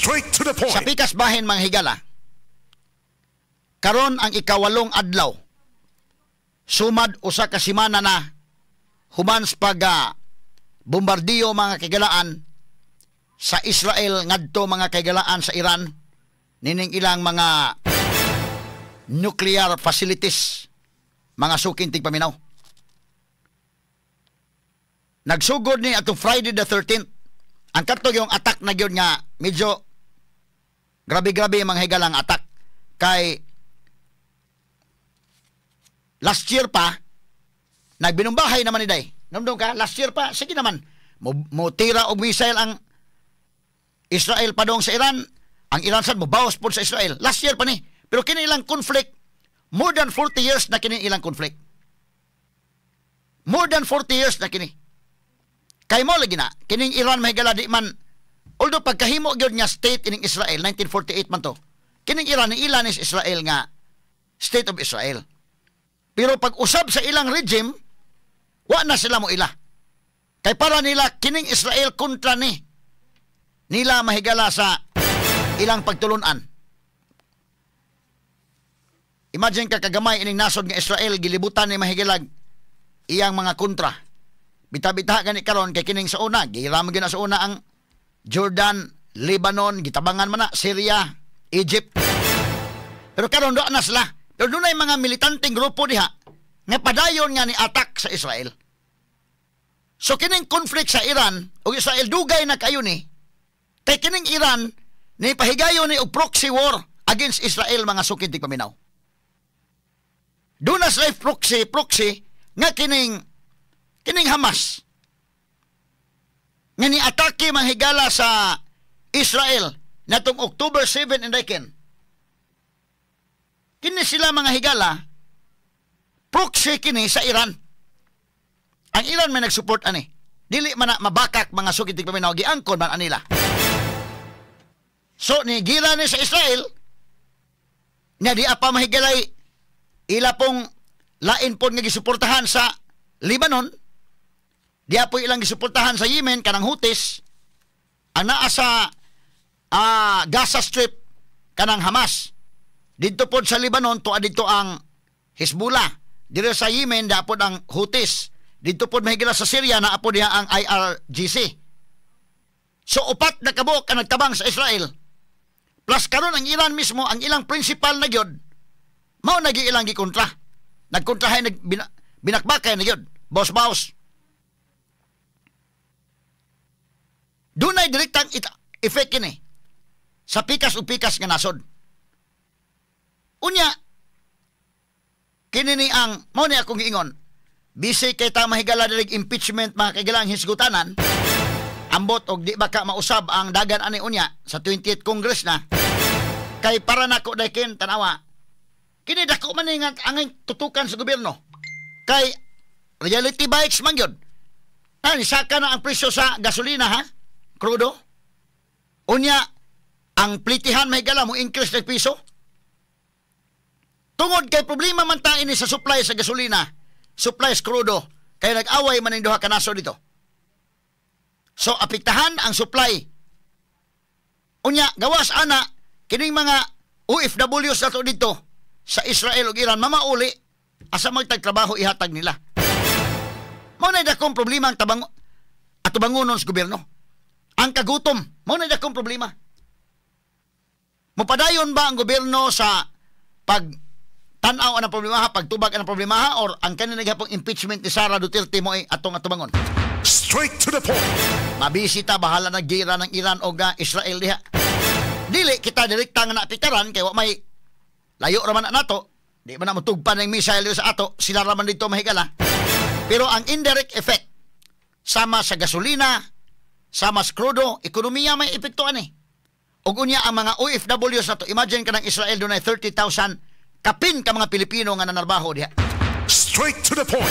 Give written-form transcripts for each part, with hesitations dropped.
Straight to the Sa point. pikas bahin, mga higala, karon ang 8 adlaw, sumad 1 ka semana na human sa pag bombardiyo, mga kaigalaan, sa Israel ngadto, mga kaigalaan, sa Iran nining ilang mga nuclear facilities, mga suking tigpaminaw. Nagsugod ni atong Friday the 13th. Ang kadto yung attack na gyud nga medyo grabe-grabe, mga higalang attack, kay last year pa nagbinumbahay naman ni day. Namdong ka last year pa, sige naman mo tira og missile ang Israel padong sa Iran, ang Iran sad mo bawas pod sa Israel. Last year pa ni. Pero kini ilang conflict, more than 40 years na kini ilang conflict. More than 40 years na kini. Kay mo lagi na kining Iran, mahigala, di man, although pagkahimo gyud nga state ining Israel 1948 man to. Kining Iran ni ilan is Israel nga State of Israel. Pero pag usab sa ilang regime, wa na sila mo ila. Kay para nila kining Israel kontra ni nila, mahigala, sa ilang pagtulunan. Imagine ka kagamay ining nasod nga Israel, gilibutan ni mahigalag iyang mga kontra. Bita-bita gani karon kay kining sa una, giram gyud na sa una ang Jordan, Lebanon, gitabangan man na Syria, Egypt. Pero karon do na sila. Pero dunay mga militanteng grupo diha nga padayon nga ni attack sa Israel. So kining conflict sa Iran ug Israel dugay na kayo ni. Kay kining Iran ni pahigayon ni og proxy war against Israel, mga suking tigpaminaw. Doon na sila proxy nga kining Hamas nga ni atake, manghigala, sa Israel natong October 7 and Ken. Kini sila, mga higala, proxy kini sa Iran. Ang Iran may nag-support ani. Dili man na mabakak, mga suking tigpaminaw, giangkon man anila. So ni gira ni sa Israel nga di apa mahigalay ila pong lain pod nga gisuportahan sa Lebanon, di po ilang gisuportahan sa Yemen kanang Houthis, ang naa sa Gaza Strip kanang Hamas. Didto pod sa Lebanon tuwa didto ang Hezbollah. Dito sa Yemen da pod ang Houthis. Didto pod, mahigala, sa Syria naa pod diha ang IRGC. So upat na kabuok ang nagtabang sa Israel. Plus karon ang Iran mismo, ang ilang principal na gyud mao na gyud ilang gikontra. Nagkontrahay, nag binakbakay na gyud. Boss boss. Dunay direktang effect kini sa pikas o pikas nga nasod. Unya, kini ni ang mao ni akong giingon. Busy kay ta, mahigala, diri impeachment, mga kaigalang hisgutanan. Ambot og di baka mausab ang dagan ani unya sa 28th Congress na. Kay para nako dayken tanawa. Kini dako man ni nga angay tutukan sa gobyerno. Kay reality bites man gyud. Ani saka na ang presyo sa gasolina ha? Krudo. Unya ang plitihan, mahigala, mo increase ng piso. Tungod kay problema man ta ini sa supply sa gasolina, supply sa krudo, kay nag-away man ning duha ka nasod dito. So apektahan ang supply. Unya gawas ana kining mga OFWs nato dito sa Israel ug Iran mamauli, asa magtagtrabaho ihatag nila? Mao na dakong problema ang tabang atubangonon sa gobyerno. Ang kagutom, mao na dakong problema. Mopadayon ba ang gobyerno sa pag tan-aw ang problema, pagtubag ang problema, or ang kanin naghapong impeachment ni Sara Duterte mo ay atong atubangon? Straight to the point. Mabisita, bahala na gira ng Iran o ga Israel diha. Dili kita direkta nga naapektaran kay wa may layo ra man na nato. Di man na motugpan ng missile dito sa ato, sila ra man dito, mahigala. Pero ang indirect effect sama sa gasolina, sama sa krudo, ekonomiya may epekto ani. Ug unya ang mga OFWs nato, imagine ka ng Israel dunay 30,000 kapin ka mga Pilipino nga nanarbaho diha. Straight to the point.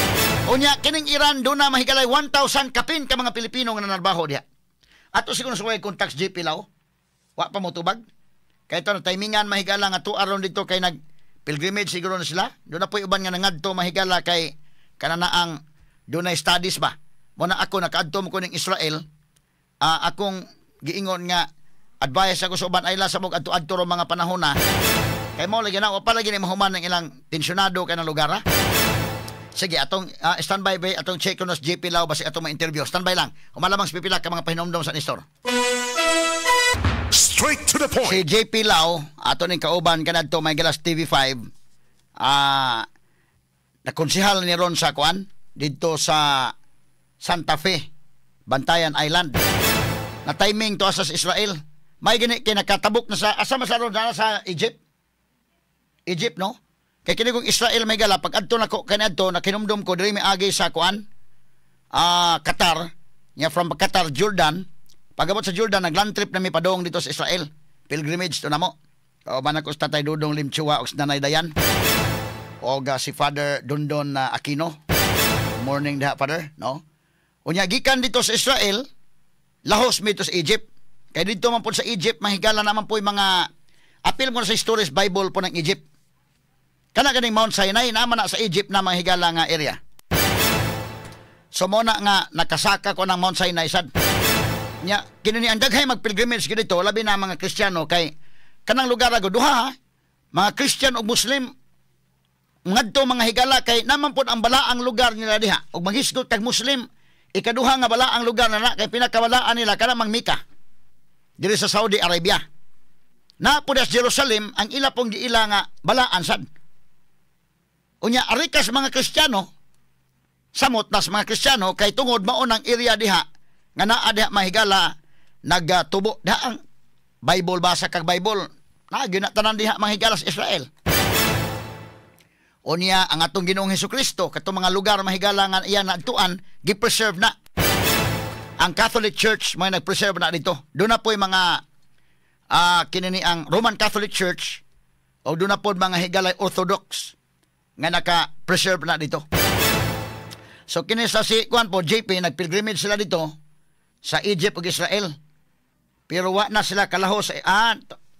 Unya kining Iran duna mahigalay 1,000 kapin ka mga Pilipino nga nanarbaho diha. Ato siguro sa contacts JP Lau. Wa pa mo tubag. Kay ito na timingan, mahigala, nga 2 aron dito kay nag pilgrimage siguro na sila. Doon na po uban nga nangadto, mahigala, kay kanana ang dunay studies ba. Mo na ako nakaadto mo ko ning Israel. Akong giingon nga Advice ako sa uban ay sa mog adto-adto ro mga panahon na. Kay mo lagi na wa pa lagi ni mahuman ang ilang tensyonado kay ng lugar ha. Sige, atong standby ba atong check ko nos JP Lau basi atong ma-interview. Standby lang. Humalamang sa pipila ka mga pahinomdom sa Nestor. Straight to the point. Si JP Lau ato ning kauban kanadto may galas TV5. Nakonsehal ni ron sa kuan didto sa Santa Fe, Bantayan Island. Na timing to asa sa Israel. May gani kay nakatabok na sa asa man sa ron sa Egypt. Egypt no? Kay kini kong Israel may gala pag adto nako kaniadto nakinumdum ko diri miagi sa kuan Qatar, nya from Qatar Jordan. Pagabot sa Jordan nagland trip na mi padong dito sa Israel. Pilgrimage to namo. Kauban ako sa Tatay Dudong Limchua og Nanay Dayan. Og si Father Dondon Aquino. Good morning diha Father, no? Unya gikan dito sa Israel, lahos mi sa Egypt. Kay dito man po sa Egypt mahigala naman po yung mga apil mo sa Stories Bible po ng Egypt. Kana ganing Mount Sinai naman na sa Egypt na mahigala nga area. So mo na nga nakasaka ko ng Mount Sinai sad. Nya kini ni ang daghay magpilgrimage dito labi na mga Kristiyano kay kanang lugar ago duha mga Christian ug Muslim ngadto mga higala kay naman pod ang balaang lugar nila diha. Ug maghisgot kag Muslim ikaduha nga balaang lugar na kay pinakabalaan nila kana mang Mika diri sa Saudi Arabia. Na pod sa Jerusalem ang ila pong giila nga balaan sad. Unya arikas mga Kristiyano samot nas mga Kristiyano kay tungod mao nang area diha nga naa diha mahigala nagtubo diha ang Bible basa kag Bible na gyud na tanan diha mahigala sa Israel. Unya ang atong Ginoong Hesukristo katong mga lugar mahigala nga iya naadtuan gi-preserve na. Ang Catholic Church may nag-preserve na dito. Doon na po'y mga kini ang Roman Catholic Church o doon na po mga higalay Orthodox nga naka-preserve na dito. So kini sa si kuan po JP nagpilgrimage sila dito sa Egypt ug Israel. Pero wa na sila kalahos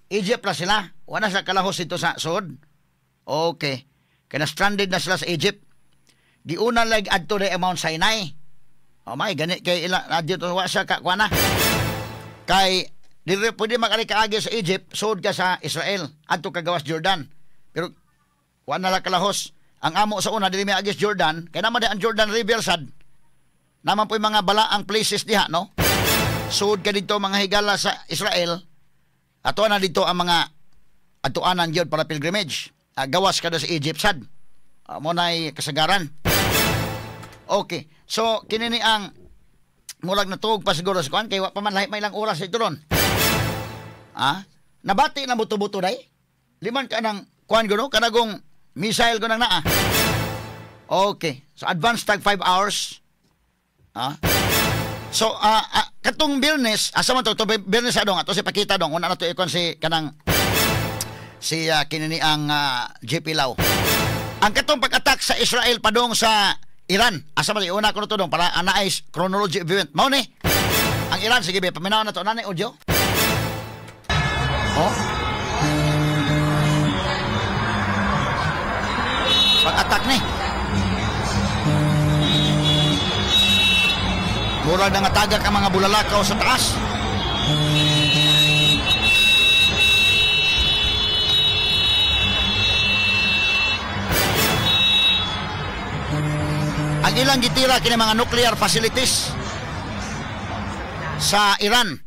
Egypt na sila. Wa na sila kalahos dito sa sud. Okay. Kaya stranded na sila sa Egypt. Giuna lag adto na Mount Sinai. Oh my, gani kay ila adto wa siya ka kuan na. Kay dili pwede makari kaagi sa Egypt, sud ka sa Israel, adto ka gawas Jordan. Pero wa na la kalahos. Ang amo sa una dili miagi sa Jordan, kay naman ang Jordan River sad. Naman po yung mga balaang places diha, no? Sud ka dito mga higala sa Israel. Ato na dito ang mga atuanan gyud para pilgrimage. Gawas ka na sa Egypt sad. Mo na'y kasagaran. Okay. So kini ni ang murag natuog pa siguro sa kuan kay wa pa man lahi may ilang oras ito ron. Nabati na buto-buto day. Liman ka ng kuan guno kanagong missile ko nang naa. Okay. So advance tag 5 hours. So katong Biyernes, asa man to Biyernes adong ato si pakita dong una na to ikon si kanang si kini ni ang JP Lau. Ang katong pag-attack sa Israel padong sa Iran. Asa man iuna ko na to dong para anaay chronology of event. Mao ni ang Iran, sige be paminaw na to nanay audio. Oh. Pag-attack ni. Mura na nga tagak ang mga bulalakaw sa taas. Ang ilang gitira kini mga nuclear facilities sa Iran,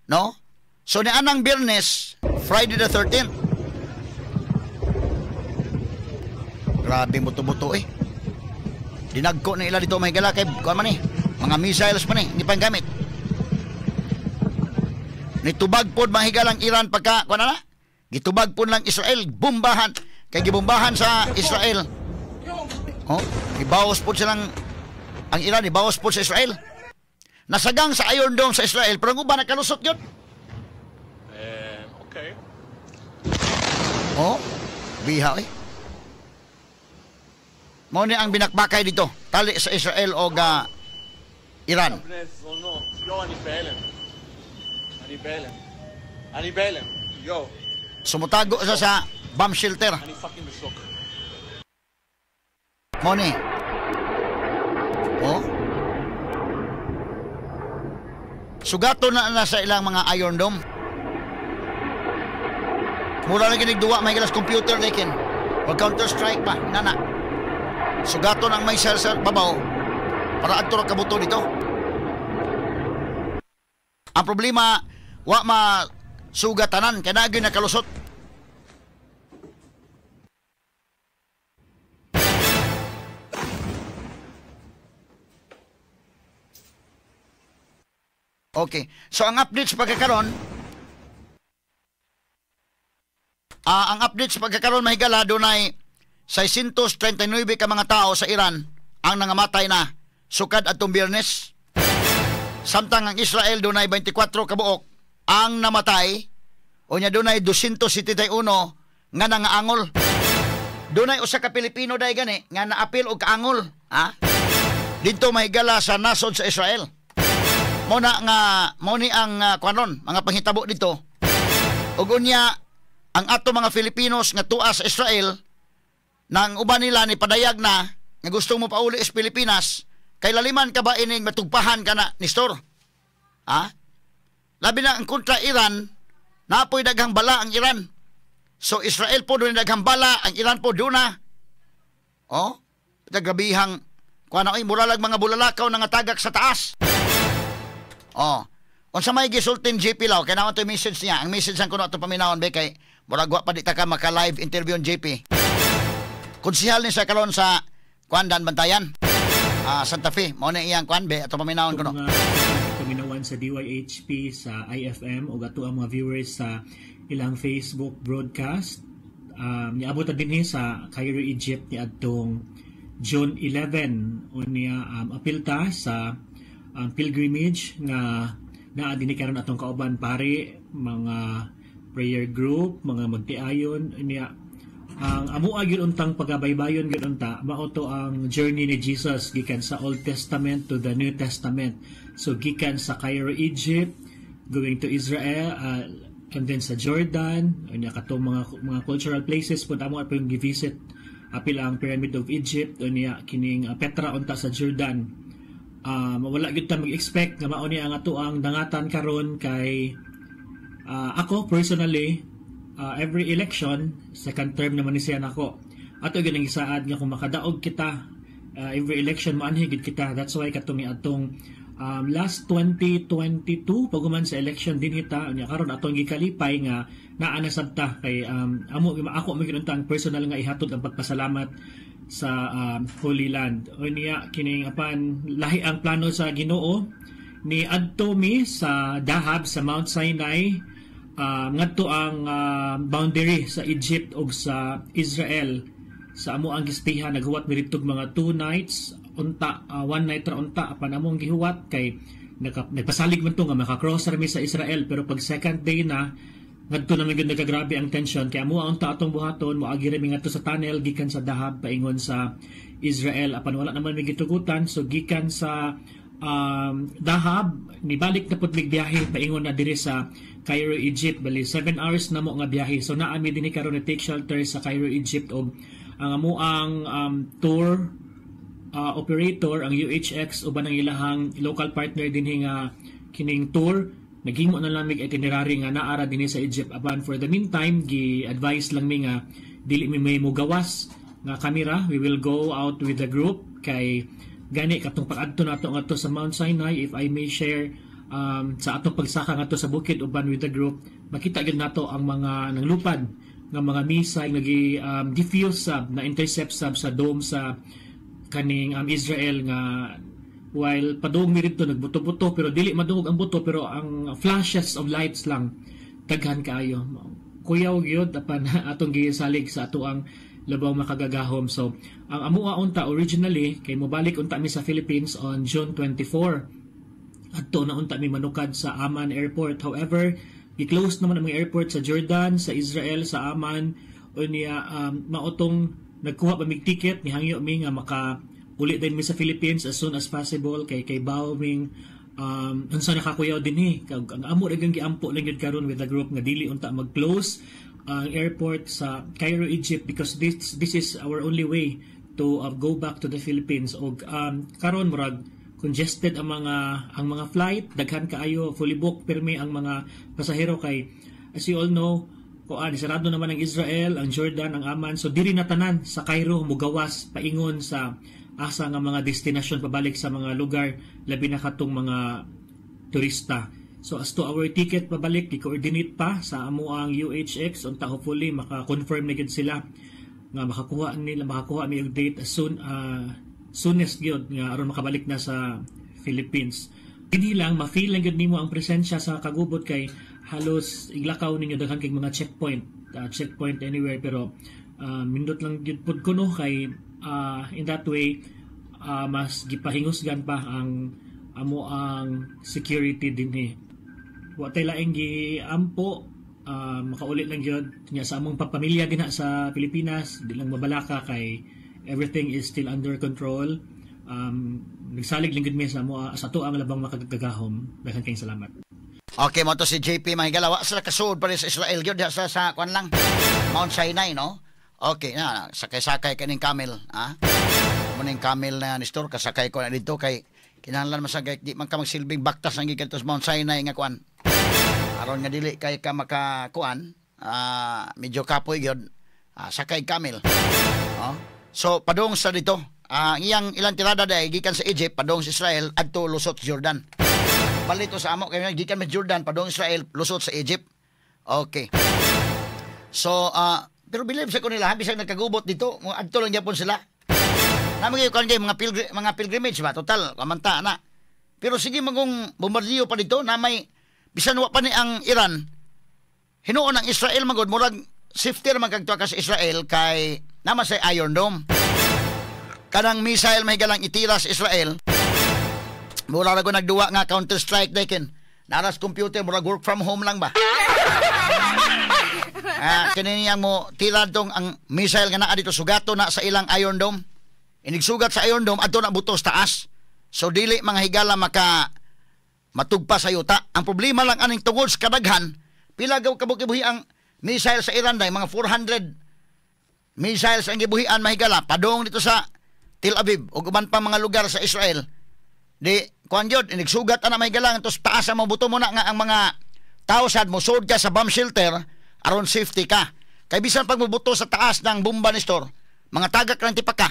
no? So ni anang Biyernes, Friday the 13th. Grabe buto-buto eh. Dinagko na ila dito may gala kay kuan man eh. Mga missiles man eh, hindi pa gamit. Nitubag pod mahigalang Iran pagka kuan na. Gitubag pod lang Israel, bombahan kay gibombahan sa Israel. Oh, ibawas pod silang ang Iran, ibawas pod sa Israel. Nasagang sa Iron Dome sa Israel, pero ang uban nakalusot yun. Okay. Oh, biha eh. Mao ni ang binakbakay dito, tali sa Israel o Iran. Sumutago siya sa bomb shelter. Mao ni. Oh. Sugato na na sa ilang mga Iron Dome. Mura na ginig duwa may gilas computer lekin. O Counter Strike ba nana. Sugaton ang may sa babaw para adto ra kabuto dito. Ang problema wa ma sugatanan kay naa gyud nakalusot. Okay. So ang update sa pagkakaron, ang update sa pagkakaron mahigala, dunay 639 ka mga tao sa Iran ang nangamatay na sukad atong Biyernes. Samtang ang Israel dunay 24 kabuok ang namatay, o nya dunay 271 nga nangaangol. Dunay usa ka Pilipino day gani nga naapil og kaangol, ha? Didto mahigala sa nasod sa Israel. Mo na nga mo ni ang kuanon mga panghitabo dito. Ug unya ang ato mga Filipinos nga tuwa sa Israel nang uban nila ni padayag na nga gusto mo pauli sa Pilipinas, kay laliman ka ba ining matugpahan ka na Nestor? Ha? Labi na ang kontra Iran, napoy daghang bala ang Iran. So Israel po doon daghang bala, ang Iran po doon na. Oh, grabihang kuan ay muralag mga bulalakaw nga tagak sa taas. Oh, unsa may gisultin JP Lao kay naa to message niya. Ang message ang kuno ato paminawon be kay murag wa pa di ta ka maka live interview ni JP. Konsehal ni sa karon sa kuan Dan Bantayan. Santa Fe, mao na iyang kuan be ato paminawon kuno. Paminawan sa DYHP sa IFM ug ato ang mga viewers sa ilang Facebook broadcast. Niabot ta dinhi sa Cairo, Egypt niadtong June 11 unya apil ta sa pilgrimage nga naa dinhi karon atong kauban pare, mga prayer group, mga magtiayon niya. Ang amoa gyud untang pagabaybayon gyud unta mao to ang journey ni Jesus gikan sa Old Testament to the New Testament. So gikan sa Cairo, Egypt, going to Israel, and then sa Jordan, unya katong mga cultural places pud amo pa yung gi-visit, apil ang Pyramid of Egypt, unya kining Petra unta sa Jordan. Wala gyud ta mag-expect nga mao ni ang ato ang dangatan karon kay ako personally, every election second term naman ni siya nako. Ato gyud ang gisaad nga kung makadaog kita every election maanhi gyud kita. That's why katong niadtong last 2022 pag-human sa election din hita unya karon atong gikalipay nga naa na sad ta kay amo ako man gyud ang personal nga ihatod ang pagpasalamat sa Holy Land. Unya kining apan lahi ang plano sa Ginoo ni adto mi sa Dahab sa Mount Sinai, ngadto ang boundary sa Egypt ug sa Israel. Sa amo ang gistihan naghuwat mi didto mga 2 nights unta, 1 night ra unta apan among gihuwat kay nagpasalig man to nga maka-cross ra mi sa Israel, pero pag second day na ngadto na gyud nagagrabe ang tension kay amo unta atong buhaton moagi ra mi ngadto sa tunnel gikan sa Dahab paingon sa Israel apan wala naman mi gitugutan. So gikan sa Dahab nibalik na pud mig biyahe paingon na diri sa Cairo, Egypt. Bali 7 hours na mo nga biyahe. So naa mi dinhi karon na take shelter sa Cairo, Egypt og ang amo ang tour operator ang UHX uban ang ilahang local partner dinhi nga kining tour naghimo na lang mig itinerary nga naara dinhi sa Egypt. Apan for the meantime gi-advise lang mi nga dili mi may mugawas nga kamera. We will go out with the group kay gani katong pag-adto nato ngadto sa Mount Sinai, if I may share, sa atong pagsaka ngadto sa bukid uban with the group makita gyud nato ang mga nanglupad nga mga missile nga gi diffuse sab na intercept sab sa dome sa kaning Israel nga while padung mi didto nagbuto-buto pero dili madungog ang buto pero ang flashes of lights lang daghan kaayo. Kuyaw gyud apan atong gisalig sa ato ang labaw makagagahom. So ang amoa unta originally kay mobalik unta mi sa Philippines on June 24. Adto na unta mi manukad sa Amman Airport. However, gi-close naman ang mga airport sa Jordan, sa Israel, sa Amman. Unya maotong nagkuha pa mig ticket nihangyo mi nga maka uli din mi sa Philippines as soon as possible kay baw ming unsa nakakuyaw dinhi. Ang amo ra gyud giampo lang gyud karon with the group nga dili unta mag-close ang airport sa Cairo, Egypt because this is our only way to go back to the Philippines. Og karon murag congested ang mga flight, daghan kaayo, fully booked pirmi ang mga pasahero kay as you all know kuan sarado naman ang Israel, ang Jordan, ang Amman. So diri na tanan sa Cairo mugawas paingon sa asa nga mga destinasyon pabalik sa mga lugar, labi na katong mga turista. So as to our ticket pabalik, i-coordinate pa sa amo ang UHX unta hopefully maka-confirm na gyud sila nga makakuha nila, makakuha mi og date as soon soonest gyud nga aron makabalik na sa Philippines. Dinhi lang ma-feel lang gyud nimo ang presensya sa kagubot kay halos iglakaw ninyo daghan kay mga checkpoint, checkpoint anywhere, pero mindot lang gyud pud kuno kay in that way mas gipahingusgan pa ang amo ang security dinhi. Wa tay laing giampo, makauli lang gyud nya sa among pamilya dinha sa Pilipinas, di lang mabalaka kay everything is still under control. Nagsalig lang gyud mi sa amo sa ato ang labang makagagahom. Daghan kayong salamat. Okay, mo to si JP Mahigala. Wa sila kasuod pa rin sa Israel gyud diha sa kuan lang, Mount Sinai, no? Okay, na sakay-sakay kaning camel, ha? Mo ning camel na Nestor, kasakay ko na dito kay kinahanglan masagay di man ka magsilbing baktas ang gikan sa Mount Sinai nga kuan. Aron nga dili kay ka makakuan, medyo kapoy gyud, sakay camel. Oh. So padung sa dito, ang iyang ilang tirada dai gikan sa Egypt padung sa Israel adto lusot Jordan. Balito sa amo kay gikan sa Jordan padung Israel lusot sa Egypt. Okay. So pero believe sa ko nila bisag nagkagubot dito, adto lang gyapon sila. Namo gyud kan mga mga pilgrimage ba total kamanta na. Pero sige magong bombardiyo pa dito na may bisan wa pa ni ang Iran. Hinuon ang Israel magod murag safety ra man kag tuwa ka sa Israel kay nama sa Iron Dome. Kanang missile may galang itira sa Israel. Mura ra ko nagduwa nga Counter Strike dekin. Naras computer murag work from home lang ba. Kini niyang mo tira tong ang missile nga naa dito sugato na sa ilang Iron Dome. Inigsugat sa Iron Dome adto na butos taas. So dili mga higala maka matugpa sa yuta. Ang problema lang aning tungod sa kadaghan, pila gaw kabukibuhi ang missile sa Iran day, mga 400 missiles ang gibuhian mahigala padung dito sa Tel Aviv ug uban pa mga lugar sa Israel. Di kuan gyud inigsugat ana mahigala ngadto taas ang mabuto mo na nga ang mga tao sad mosud ka sa bomb shelter aron safety ka. Kay bisan pag mobuto sa taas ng bomba ni store, mga tagak lang tipak ka.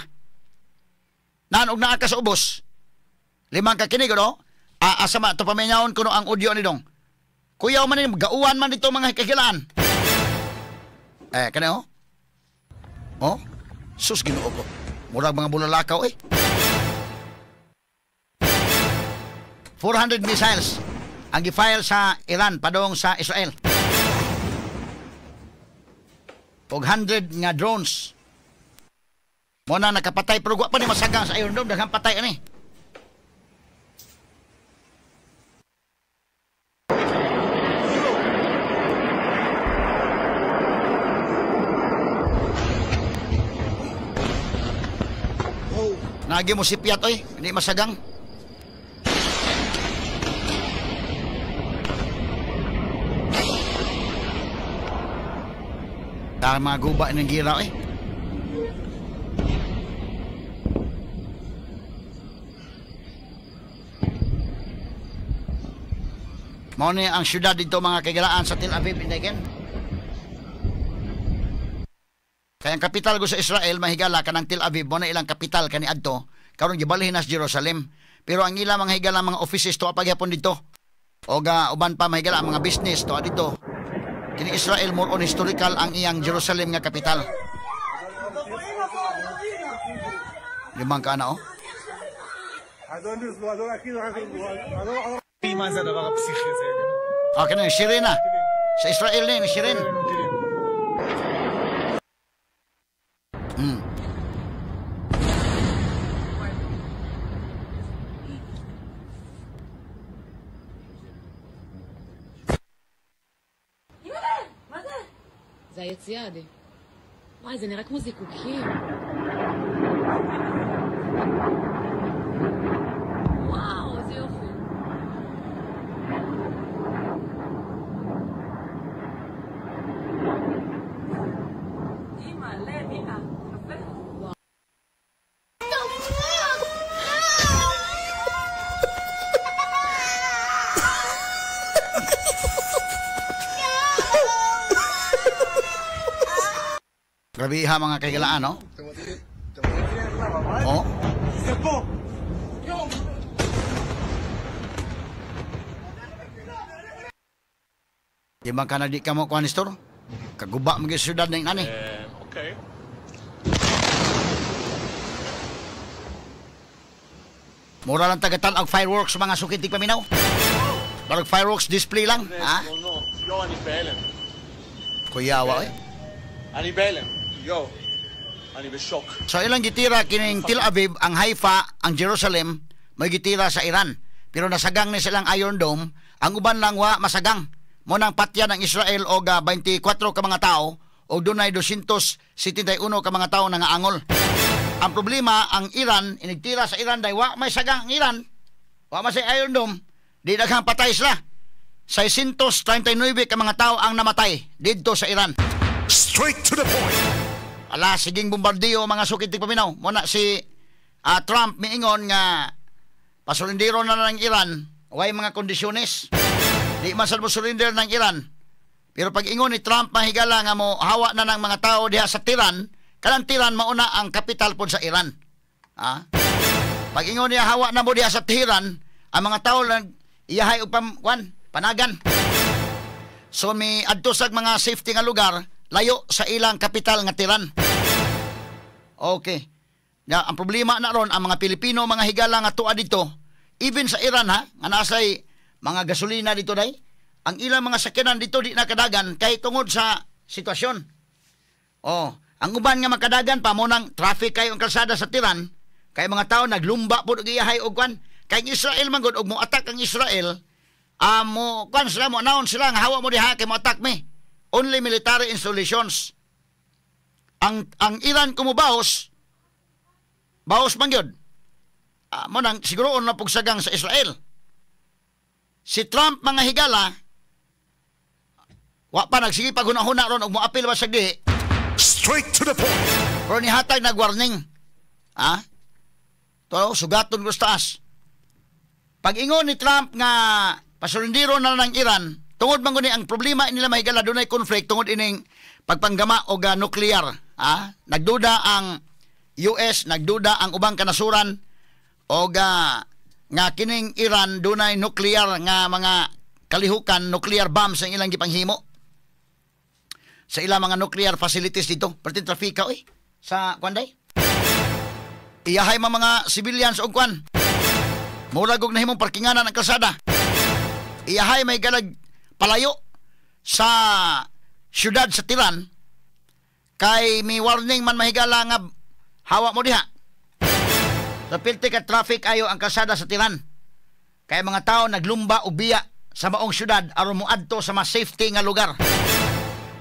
Naan og naa ka sa ubos. Limang ka kinig no? Asa ma to paminawon kuno ang audio ni dong. Kuyaw man ni gauwan man dito mga kagilaan. Eh kani oh. Oh, sus Ginoo ko. Murag mga bulalakaw eh. 400 missiles ang gi-fire sa Iran padung sa Israel. Og 100 nga drones. Mo na nakapatay pero wa pa ni masagang sa Iron Dome, daghang patay ani. Nagi mo si Piat oy, hindi masagang. Dahil mga guba ng gira eh. Mao ni ang syudad dito mga kaigalaan sa Tel Aviv indagen. Kaya ang kapital ko sa Israel mahigala kanang Tel Aviv mo na ilang kapital kani adto karon gibalhin na sa Jerusalem. Pero ang ilang mga higala mga offices to pagyapon dito. Og uban pa mahigala ang mga business to dito. Kini Israel more on historical ang iyang Jerusalem nga kapital. Limang ka na oh. Okay na, sirena. Sa Israel na yun, siren. זה היציאה, עדי. וואי, זה נראה כמו זיקוקים. וואו, איזה יופי. אימא, לב, יפה. וואו. Grabe ha mga kahigalaan, no? Oh. Di man ka na di ka mo kuha, Nestor? Kaguba mo syudad na yung nani. Okay. Mura lang tagatan og fireworks mga sukit di paminaw. Barag fireworks display lang, ha? Yo, אני בהלם. Kuyawa eh. אני בהלם. יו. אני בשוק. So ilang gitira kining Tel Aviv, ang Haifa, ang Jerusalem, may gitira sa Iran. Pero nasagang ni silang Iron Dome, ang uban lang wa masagang. Mo nang patya ng Israel og 24 ka mga tao og dunay 271 ka mga tao nangaangol. Ang problema, ang Iran, inigtira sa Iran dahil wa may sagang ang Iran. Wa may sa Iron Dome, di daghang patay sila. 639 ka mga tao ang namatay didto sa Iran. Straight to the point. Ala, siging bombardiyo mga sukit di paminaw. Muna si Trump miingon nga pasurindiro na ng Iran, way mga kondisyones. Di man sad mo surrender ng Iran. Pero pag ingon ni Trump mahigala nga mo hawa na ng mga tao diha sa Tehran, kanang Tehran mauna ang kapital pod sa Iran. Ha? Pag ingon niya hawa na mo diha sa Tehran, ang mga tao lang iyahay og panagan. So mi adto sa mga safety nga lugar layo sa ilang kapital nga Tehran. Okay. Ya, ang problema na ron ang mga Pilipino mga higala nga tuwa dito, even sa Iran ha, nga naasay mga gasolina dito day, ang ilang mga sakyanan dito di nakadagan kay tungod sa sitwasyon. Oh, ang uban nga makadagan pa mo nang traffic kayo ang kalsada sa Tehran, kay mga tao naglumba pud og iyahay og kwan. Kay ang Israel man gud og mo-attack ang Israel, mo kwan sila mo announce sila nga hawa mo diha kay mo-attack mi. Only military installations. Ang Iran kumubaos, baos man gyud. Mo nang siguro na pugsagang sa Israel. Si Trump mga higala wa pa nagsige paghuna-huna ron og moapil ba sa dihi. Straight to the point. Pero nihatag nag-warning. Ha? To sugaton ko sa taas. Pag ingon ni Trump nga pasurindiro na ng Iran, tungod man guni ang problema nila mahigala dunay conflict tungod ining pagpanggama og nuklear. Ha? Nagduda ang US, nagduda ang ubang kanasuran og nga kining Iran dunay nuklear nga mga kalihukan, nuclear bombs ang ilang gipanghimo sa ilang mga nuclear facilities dito. Perti trafika oy sa kwan day. Iyahay mga civilians og kwan. Murag og nahimong parkinganan ang kalsada. Iyahay may galag palayo sa syudad sa Tehran kay may warning man mahigala nga hawa mo diha. Sa pilti ka traffic ayo ang kalsada sa Tehran. Kay mga tao naglumba og biya sa maong syudad aron moadto sa mas safety nga lugar.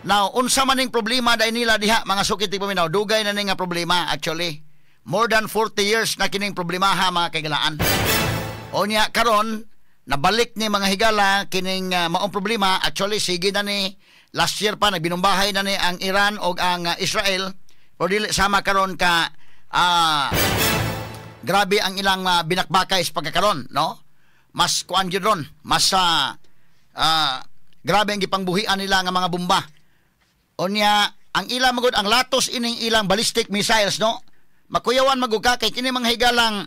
Now, unsa man ning problema dai nila diha mga sukit ti paminaw, dugay na ning nga problema actually. More than 40 years na kining problemaha mga kaigalaan. O niya karon nabalik ni mga higala kining maong problema actually sige na ni last year pa nagbinumbahay na ni ang Iran og ang Israel o dili sama karon ka grabe ang ilang binakbakay sa pagkakaron, no? Mas kuan gyud ron, mas grabe ang gipangbuhian nila nga mga bomba. Unya ang ilang magud ang latos ining ilang ballistic missiles, no? Makuyawan magud ka kay kini mga higalang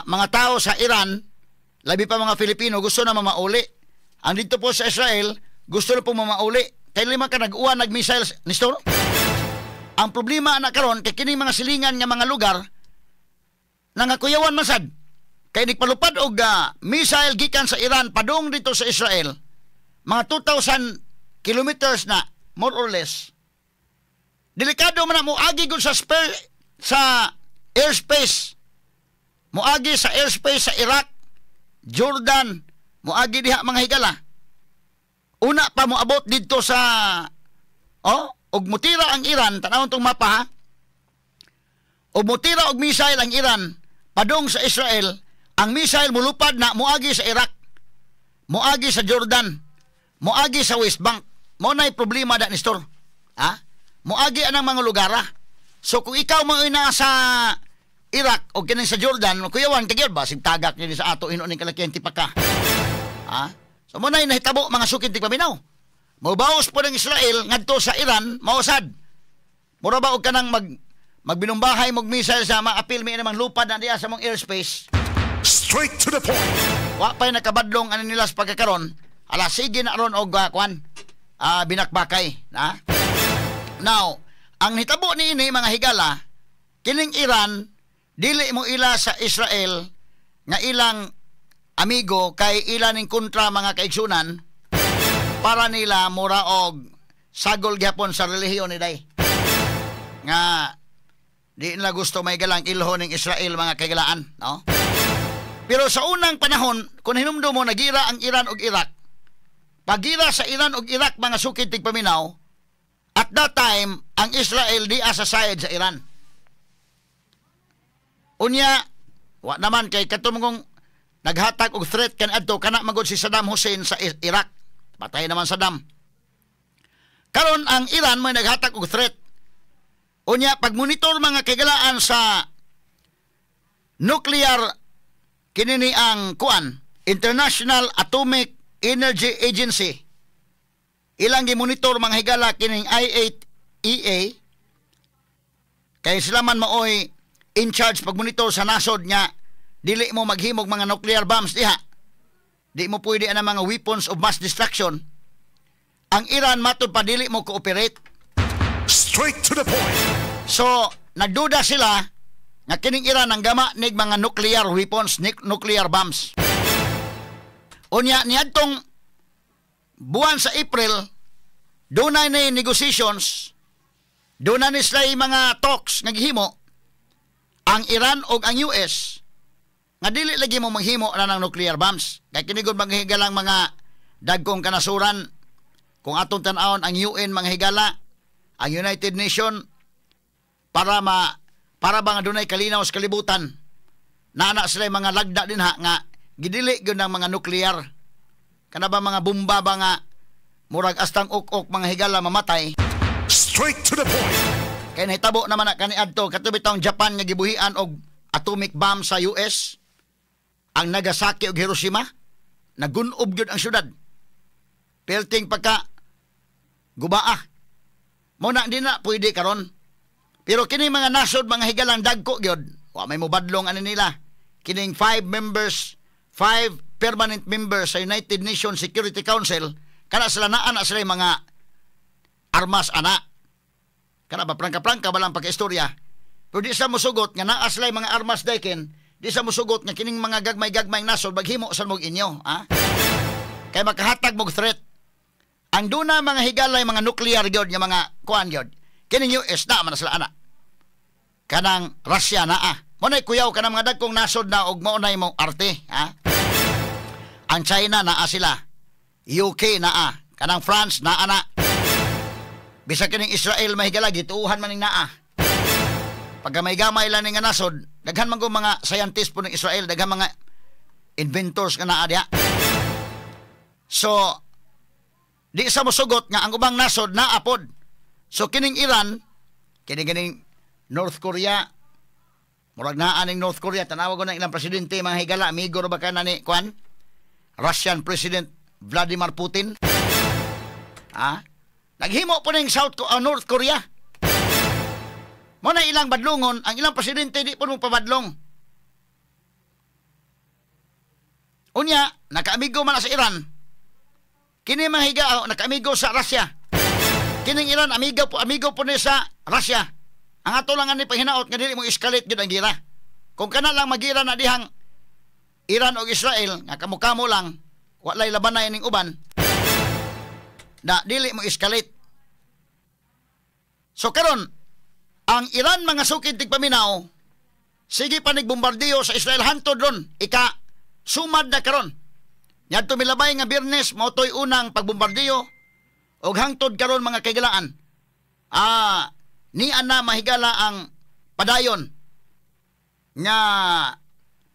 mga tao sa Iran, labi pa mga Filipino gusto na mamauli. Ang dito po sa Israel gusto na po mamauli. Kay lima ka nag-uwan nag-missiles, Nestor. Ang problema na karon kay kini mga silingan nga mga lugar nangakuyawan man sad. Kay nagpalupad og missile gikan sa Iran padung dito sa Israel, mga 2,000 kilometers na more or less. Delikado man na moagi gud sa sa airspace. Moagi sa airspace sa Iraq, Jordan, moagi diha mga higala. Una pa moabot didto sa og mutira ang Iran, tan-awon tong mapa ha. Og mutira og missile ang Iran padung sa Israel, ang missile mulupad na moagi sa Iraq, moagi sa Jordan, moagi sa West Bank. Mao nay problema da Nestor. Ha? Moagi anang mga lugar ha. So kung ikaw mo naa sa Iraq o kining sa Jordan, kuyawan ka gyud basig tagak ni sa ato ino ning kalakihan tipaka. Ha? So mo nay nahitabo mga sukid ti paminaw. Mobaos po ng Israel ngadto sa Iran, mausad. Mura ba og kanang magbinumbahay mog missile sa maapil mi namang lupad na diya sa mong airspace. Straight to the point. Wa pa'y nakabadlong ani nila sa pagkakaron. Ala, sige na ron og kuan, binakbakay na. Now, ang hitabo niini, mga higala, kining Iran dili mo ila sa Israel nga ilang amigo kay ila ning kontra, mga kaigsunan, para nila mura og sagol gyapon sa relihiyon ni day. Nga di nila gusto may galang ilho ning Israel, mga kaigalaan, no? Pero sa unang panahon, kung hinumdum mo, nagira ang Iran ug Iraq. Pagira sa Iran ug Iraq, mga sukid tigpaminaw, at that time, ang Israel di sa side sa Iran. Unya, wa naman kay katong naghatag og threat kan adto kana magod si Saddam Hussein sa Iraq. Patay naman Saddam. Karon ang Iran may naghatag og threat. Unya, pag-monitor, mga kaigalaan, sa nuclear kinini ang kuan, International Atomic Energy Agency, ilang gimonitor, mga higala, kining IAEA kay sila man maoy in charge pagmonitor sa nasod nga dili mo maghimog mga nuclear bombs diha, di mo pwede ang mga weapons of mass destruction. Ang Iran matud pa dili mo cooperate. Straight to the point. So nagduda sila nga kining Iran ang gama nig mga nuclear weapons, nuclear bombs. Unya, niadtong buwan sa April, dunay na negotiations, dunay ni sila mga talks nga gihimo ang Iran og ang US nga dili lagi mo maghimo na ng nuclear bombs. Kay kini gud, mga higalang mga dagkong kanasuran, kung atong tan-awon ang UN, mga higala, ang United Nation, para ba nga dunay kalinaw sa kalibutan, naa sila mga lagda din ha nga gidili gyud ng mga nuclear, kana ba mga bomba ba nga murag astang ok-ok, mga higala, mamatay. Straight to the point. Kay nahitabo naman na kaniadto kato bitawng Japan nga gibuhian og atomic bomb sa US, ang Nagasaki ug Hiroshima, nagunob gyud ang syudad, pelting pagka gubaa. Mo na di na pwede karon. Pero kini mga nasod, mga higalang dagko gyud, wa may mobadlong ani nila. Kining five members, five permanent members sa United Nations Security Council, kana sila naa na sila yung mga armas ana. Kana ba prangka-prangka ba lang pagka-istorya. Pero di sa musugot nga naa sila yung mga armas dayken, di sa musugot nga kining mga gagmay-gagmay nasod maghimo sa mog inyo, ha? Kay makahatag mog threat. Ang duna, mga higalay, mga nuclear gyud nga mga kuan gyud. Kining US na man na sila ana. Kanang Russia naa. Mo nay kuyaw kanang mga dagkong nasod na og mao nay mo arte, ha? Ang China naa sila. UK naa. Kanang France naa na. Bisag kining Israel, mahigala, gituuhan man ning naa. Pagka may gamay lang nga nasod, daghan man ko mga scientist po ng Israel, daghan mga inventors nga naa diha. So, di sa mosugot nga ang ubang nasod naa pod. So kining Iran, kini kining North Korea, murag naa ning North Korea, tanawa ko ng ilang presidente, mga higala, amigo ra ba ka na ni kuan? Russian President Vladimir Putin. Ah? Naghimo po ning North Korea. Mo na ilang badlongon, ang ilang presidente di po mo pabadlong. Unya, nakaamigo man na sa Iran. Kini mga higa, oh, nakaamigo sa Russia. Kining Iran, amigo po ni sa Russia. Ang ato lang ani paghinaot nga dili mo escalate gyud ang gira. Kung kana lang magira na dihang Iran o Israel, nga kamo-kamo lang, walay labanay ning uban, na dili mo escalate. So karon, ang Iran, mga sukid tigpaminaw, sige pa nigbombardeo sa Israel hantod ron, ika sumad na karon. Niadto milabay nga Biyernes mao to'y unang pagbombardeo og hangtod karon, mga kaigalaan. Nian na mahigala ang padayon nga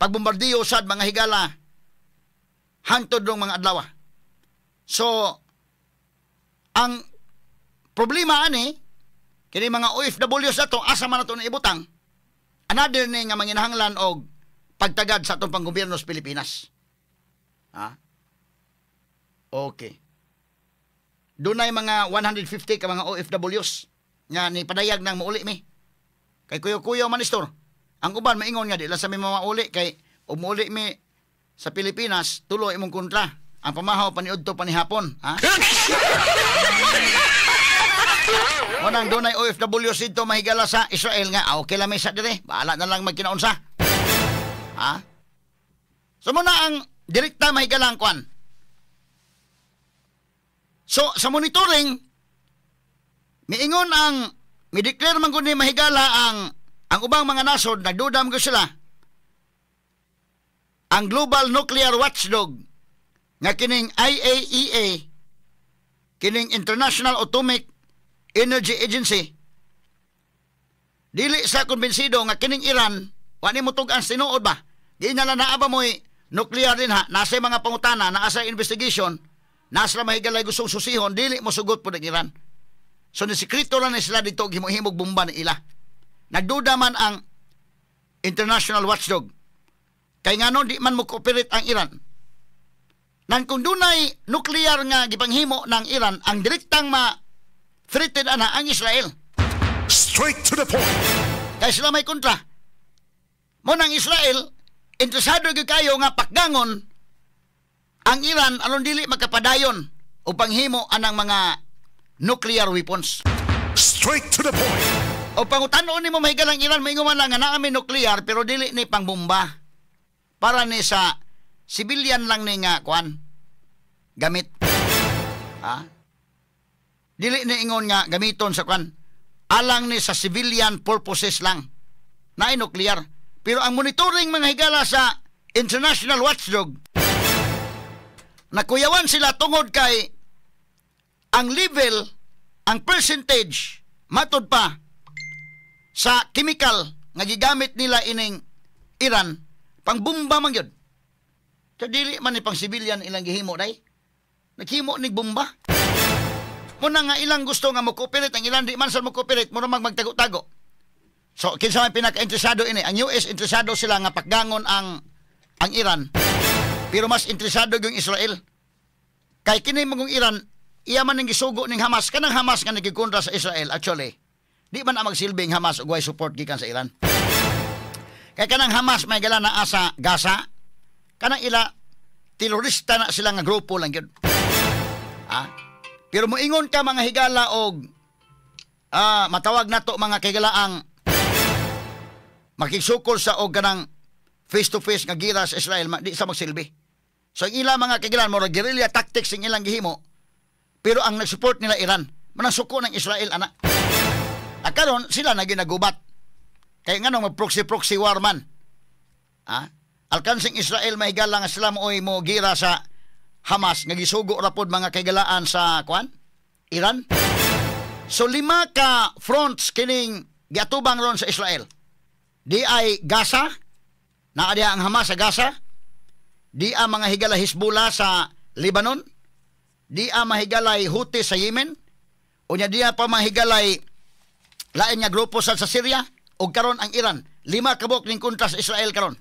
pagbombardiyo sad, mga higala, hangtod rong mga adlaw. So ang problema ani kini mga OFWs ato, asa man ato na ibutang? Another ni nga manginahanglan og pagtagad sa atong panggobyerno sa Pilipinas. Ha? Okay. Dunay mga 150 ka mga OFWs Nga ni padayag nang muuli mi. Kay kuyo-kuyo man istor. Ang uban maingon nga di lang sa mi mauli kay umuuli mi sa Pilipinas, tuloy imong kontra. Ang pamahaw paniudto panihapon, ha? Munang dunay OFW sidto mahigala sa Israel nga okay lang may sa dire, bahala na lang magkinaunsa. Ha? So muna ang direkta mahigala ang kwan. So sa monitoring miingon ang mideclare man gud ni mahigala ang ubang mga nasod, nagduda man gud sila. Ang Global Nuclear Watchdog nga kining IAEA, kining International Atomic Energy Agency, dili sa kumbinsido nga kining Iran wa ni motug-an sa tinuod ba. Di na lang naa ba mo'y nuclear din ha, nasa mga pangutana, naa sa investigation, nasa mahigalay gustong susihon, dili mo sugot po ng Iran. So nisikreto lang ni sila dito gimohimog bomba ni ila. Nagduda man ang International Watchdog. Kay ngano di man mo cooperate ang Iran. Nang kung dunay nuclear nga gipanghimo ng Iran, ang direktang ma-threaten ana ang Israel. Straight to the point. Kay sila may kontra. Mo nang Israel, interesado gyud kayo nga pakgangon ang Iran aron dili makapadayon o panghimo anang mga nuclear weapons. Straight to the point. O pangutan-on nimo mahigalang Iran, maingon man lang nga naa may nuclear pero dili ni pangbomba. Para ni sa civilian lang ni nga kuan gamit. Ha? Dili ni ingon nga gamiton sa kuan. Alang ni sa civilian purposes lang. Naay nuclear. Pero ang monitoring mga higala sa International Watchdog, nakuyawan sila tungod kay ang level, ang percentage, matod pa sa chemical nga gigamit nila ining Iran, pangbomba man gyud. Kaya dili man ni pang civilian ilang gihimo day. Naghimo ni bomba. Muna nga ilang gusto nga mo-cooperate ang ilan di man sa mo-cooperate, mura mag magtago-tago. So kinsa may pinaka-interesado ini? Ang US interesado sila nga pakgangon ang Iran. Pero mas interesado yung Israel. Kay kini mong Iran, iya man ning gisugo ning Hamas, kanang Hamas nga nagikontra sa Israel actually. Di man ang magsilbing Hamas og way support gikan sa Iran. Kay kanang Hamas may gala naa sa Gaza, kanang ila terorista na sila nga grupo lang gyud. Ah, pero moingon ka mga higala og matawag nato mga kigalaang makigsukol sa og kanang face to face nga gira sa Israel, di sa magsilbi. So ang ila mga kagilan mo guerrilla tactics ang ilang gihimo, pero ang nagsupport nila Iran, manang suko ng Israel ana. At karon sila na ginagubat. Kaya nga nung mag-proxy-proxy war man. Ah, alkansing Israel mahigala nga sila mooy mo gira sa Hamas nga gisugo ra pod mga kaigalaan sa kuan Iran. So 5 ka fronts kining giatubang ron sa Israel. Di ay Gaza, naa diha ang Hamas sa Gaza, di ang mga higala Hezbollah sa Lebanon, di ang mahigalay Houthi sa Yemen, unya diha pa mahigalay lain nga grupo sa Syria, ug karon ang Iran. 5 ka buok ning kontra sa Israel karon.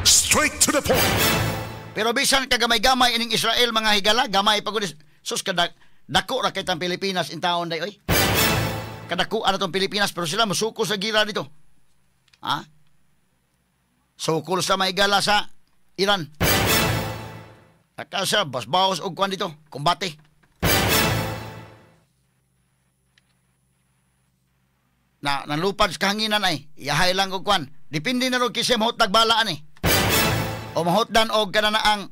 Straight to the point. Pero bisan kagamay-gamay ining Israel mga higala, gamay pa gud sus kada dako ra kay tang Pilipinas in taon day oy. Kadako ana tong Pilipinas pero sila mosuko sa gira dito. Ha? Sukol sa mahigala sa Iran. Akasa basbaos og kuan dito, kumbate. Na nanlupad sa kahanginan ay iyahay lang og kuan. Depende na rog kinsa mahutdag balaan eh. O mahutdan og kana na ang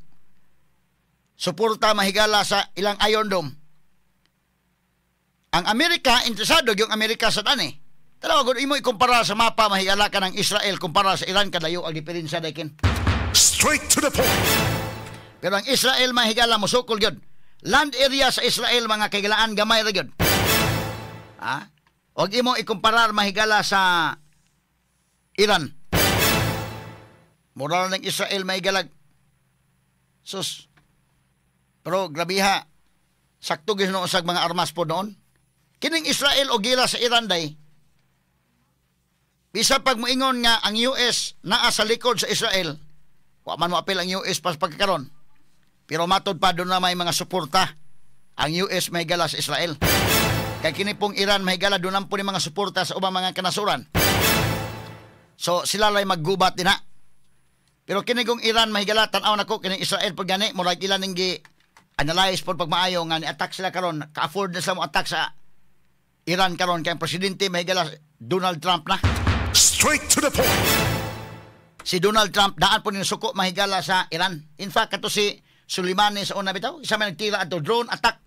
suporta mahigala sa ilang Iron Dome. Ang Amerika interesado yung Amerika sa tan eh. Tanawa gud imo ikumpara sa mapa mahigala ka ng Israel kumpara sa Iran kadayo ang diferensya daykin. Straight to the point. Pero ang Israel mahigala mosukol gyud. Land area sa Israel mga kahigalaan gamay ra gyud. Ha? Og imo ikumparar mahigala sa Iran. Moral ng Israel mahigalag. Sus. Pero grabiha. Sakto gyud noon sa mga armas po noon. Kining Israel og gira sa Iran day. Bisa pag moingon nga ang US naa sa likod sa Israel, wa man moapil ang US pas pagkakaron. Pero matod pa doon na may mga suporta ang US may gala sa Israel. Kay kini pong Iran mahigala doon po ni mga suporta sa ubang mga kanasuran. So sila lay maggubat din na. Pero kini kong Iran mahigala tan-aw nako kini Israel pag gani murag ilan ning gi-analyze pod pagmaayo nga ni-attack sila karon, ka-afford na sila mo attack sa Iran karon kay ang presidente mahigala Donald Trump na. Straight to the point. Si Donald Trump daan po ni suko mahigala sa Iran. In fact, kato si Soleimani sa una bitaw, isa may nagtira ato drone attack.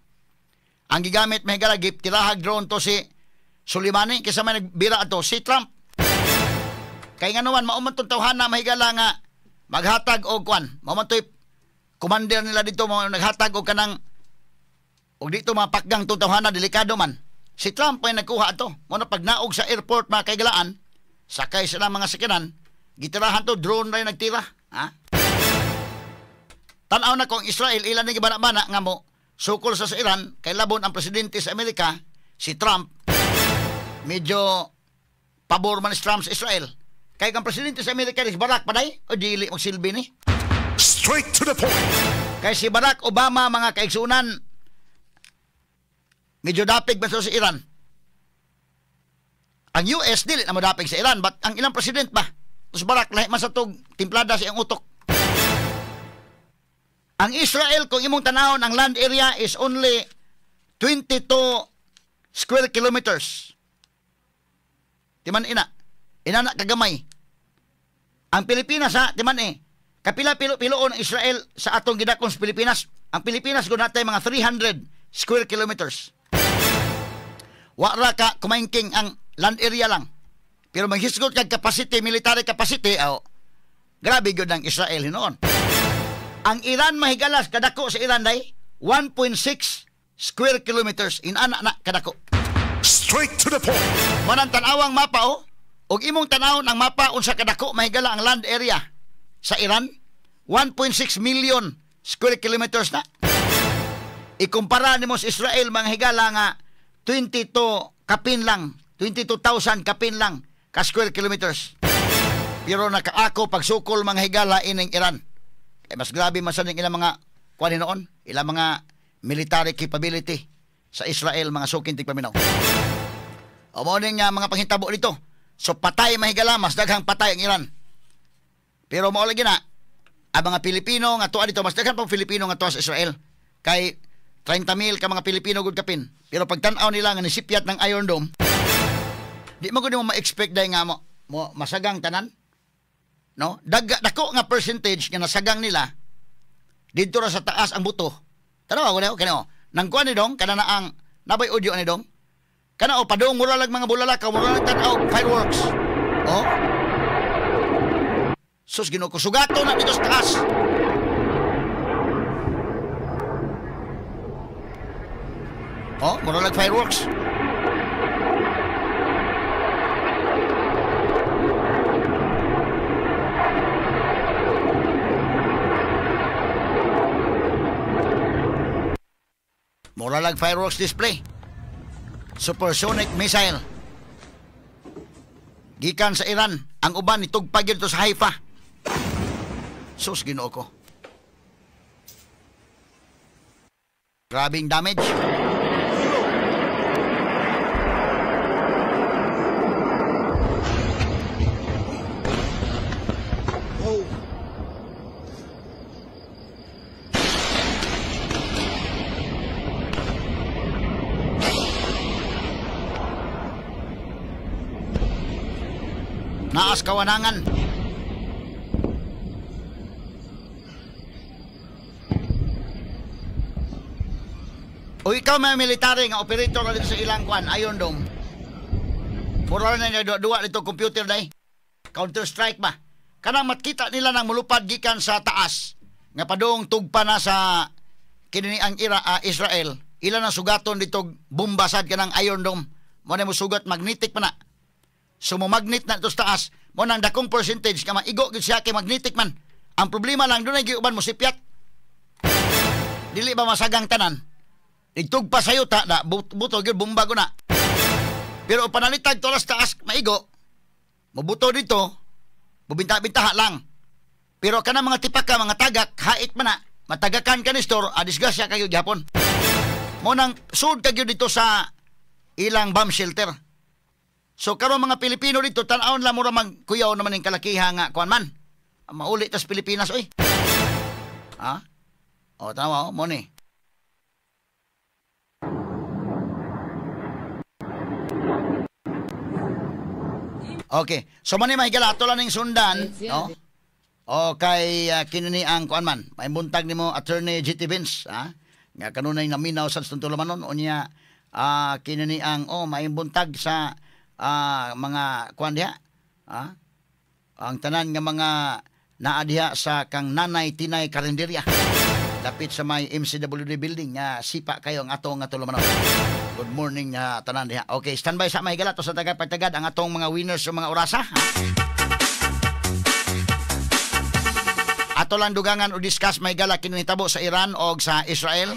Ang gigamit mahigala tirahag drone to si Soleimani kaysa may nagbira ato si Trump. Kay nga naman mao man tong tawhana mahigala nga maghatag og kwan. Mao man to'y commander nila dito mao naghatag og kanang og dito mga pakgang tong tawhana delikado man. Si Trump ay nagkuha ato. Mao na pagnaog sa airport mga kaigalaan, sakay sila mga sakyanan, gitirahan to drone na yung nagtira. Ha? Tanaw na kung Israel ilan ni gibana-bana nga mo sukol sa Iran kay labon ang presidente sa Amerika si Trump medyo pabor man si Trump sa Israel. Kay ang presidente sa Amerika ni Barack paday o dili magsilbi ni. Straight to the point. Kay si Barack Obama mga kaigsunan medyo dapig man sa Iran. Ang US dili na modapig sa Iran but ang ilang president ba si Barack lahi man sa tug timplada sa iyang utok. Ang Israel kung imong tanawon ang land area is only 22 square kilometers. Timan ina. Inana kagamay. Ang Pilipinas ha, timan eh. Kapila pilo-piloon ang Israel sa atong gidakon sa Pilipinas. Ang Pilipinas gud natay mga 300 square kilometers. Wa ra ka kumaingking ang land area lang. Pero maghisgot kag capacity, military capacity, aw, grabe gyud ang Israel hinuon. Ang Iran mahigalas kadako sa Iran day 1.6 square kilometers inana na kadako. Straight to the point. Manang tan-awang mapa oh. Og imong tan-awon ang mapa unsa kadako mahigala ang land area sa Iran, 1.6 million square kilometers na. Ikumpara nimo sa Israel mga higala nga 22 kapin lang, 22,000 kapin lang ka square kilometers. Pero nakaako pagsukol mga higala ining Iran. Eh, mas grabe man sa ilang mga kuan noon, ilang mga military capability sa Israel mga suking tigpaminaw. O mo ning mga panghitabo dito. So patay mahigala, mas daghang patay ang Iran. Pero mao lagi na ang mga Pilipino nga tuwa dito, mas daghan pang Pilipino nga tuwa sa Israel. Kay 30,000 ka mga Pilipino gud kapin. Pero pagtan-aw nila nga nisipyat ng Iron Dome, di mo gud mo ma-expect dai nga mo masagang tanan. No? Dako nga percentage nga nasagang nila didto ra sa taas ang buto. Tanawa ko na kano. Nang kuan ni dong kana na ang nabay audio ni dong. Kana o padung mura lang mga bulalakaw, mura lang tan-aw fireworks. Oh. Sus Ginoo ko, sugato na dito sa taas. Oh, mura lang fireworks. Mura lang fireworks display. Supersonic missile. Gikan sa Iran, ang uban nitugpag dito sa Haifa. Sus Ginoo ko. Grabing damage. Naas kawanangan. O ikaw may military nga operator na dito sa ilang kwan, Iron Dome. Mura na niya duwa dito computer day. Counter strike ba? Kanang makita nila nang mulupad gikan sa taas nga padung tugpa na sa kini ang Israel. Ila na sugaton dito bomba sad kanang Iron Dome. Mo na mo sugat magnetic pa na. So mo magnet na ito sa taas. Mo nang dakong percentage nga maigo gyud siya kay magnetic man. Ang problema lang dunay giuban mo sipyat. Dili ba masagang tanan? Igtugpa sa yuta na buto gyud bomba ko na. Pero panalitag to sa taas maigo. Mobuto dito, mubinta-bintaha lang. Pero kana mga tipaka, mga tagak, hait man na. Matagakan ka ni store, disgrasya kayo gihapon. Mo nang sud ka gyud dito sa ilang bomb shelter. So karon mga Pilipino dito tan-awon lang mura magkuyaw naman ning kalakiha nga kuan man. Mauli tas Pilipinas oy. Ha? O tanawa mo ni. Okay. So man ni mahigala ato lang ning sundan, no? O kay kini ang kuan man. May buntag nimo Attorney GT Vince, ha? Nga kanunay naminaw sa tulumanon unya kini ang may buntag sa mga kuan diha, ha? Ang tanan nga mga naa diha sa kang Nanay Tinay Karinderya. Dapit sa may MCWD building nga sipa kayo ang atong nga tulumanon. Good morning tanan diha. Okay, standby sa mahigala to sa tagapagtagad ang atong mga winners sa mga orasa, ha? Ato lang dugangan o discuss mahigala kinahitabo sa Iran o sa Israel.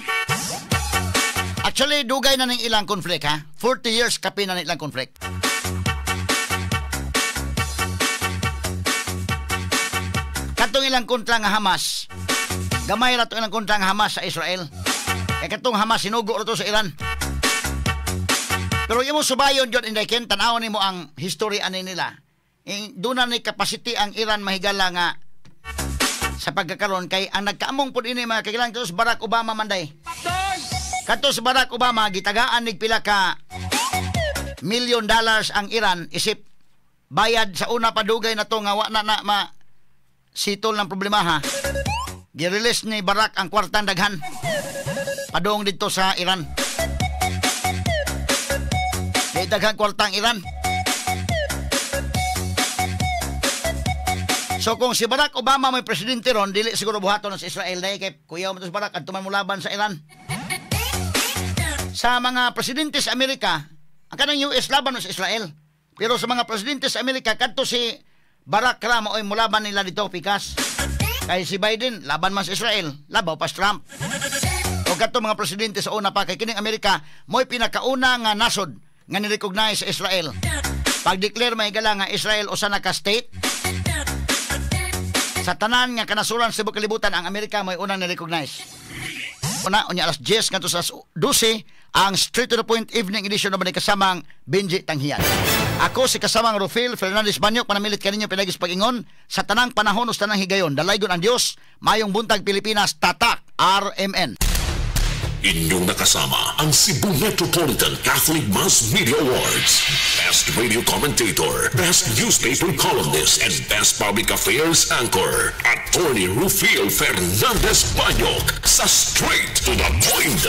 Actually, dugay na ning ilang conflict, ha? 40 years kapin na ning ilang conflict. Katong ilang kontra nga Hamas, gamay ra to ilang kontra nga Hamas sa Israel. Kay katong Hamas sinugo ra to sa Iran. Pero imo subayon jud inday ken tan-awon nimo ang history ani nila. Doon na ni capacity ang Iran mahigala nga sa pagkakaron kay ang nagkaamong pud ini mga kagilan kato si Barack Obama manday. Kato si Barack Obama gitagaan nig pila ka million dollars ang Iran isip bayad sa una pa dugay na to nga wa na na ma sitol ng problema, ha. Gi-release ni Barack ang kwartang daghan padung didto sa Iran. Kay daghang kwartang Iran. So kung si Barack Obama may presidente ron, dili siguro buhaton sa Israel dahil kay kuyaw mo to si Barack adto man mo laban sa Iran. Sa mga presidente sa Amerika, ang kanang US laban sa Israel. Pero sa mga presidente sa Amerika kadto si Barack ra maoy mulaban nila dito pikas. Kay si Biden laban man sa Israel, labaw pa si Trump. O kadto mga presidente sa una pa kay kining Amerika mo'y pinakauna nga nasod nga ni-recognize sa Israel. Pag-declare mahigala nga Israel usa na ka state. Sa tanan nga kanasuran sa tibuok kalibutan ang Amerika mo'y unang ni-recognize. Una, unya alas 10 ngadto sa alas 12 ang Straight to the Point Evening Edition naman ni kasamang Benji Tanghian. Ako si kasamang Rufil Fernandez Banyok, panamilit kaninyo pinagis pag-ingon sa tanang panahon o sa tanang higayon. Dalaygon ang Dios, mayong buntag Pilipinas, tatak RMN. Inyong nakasama ang Cebu Metropolitan Catholic Mass Media Awards. Best Radio Commentator, Best Newspaper Columnist, and Best Public Affairs Anchor, Attorney Rufil Fernandez Banyok sa Straight to the Point.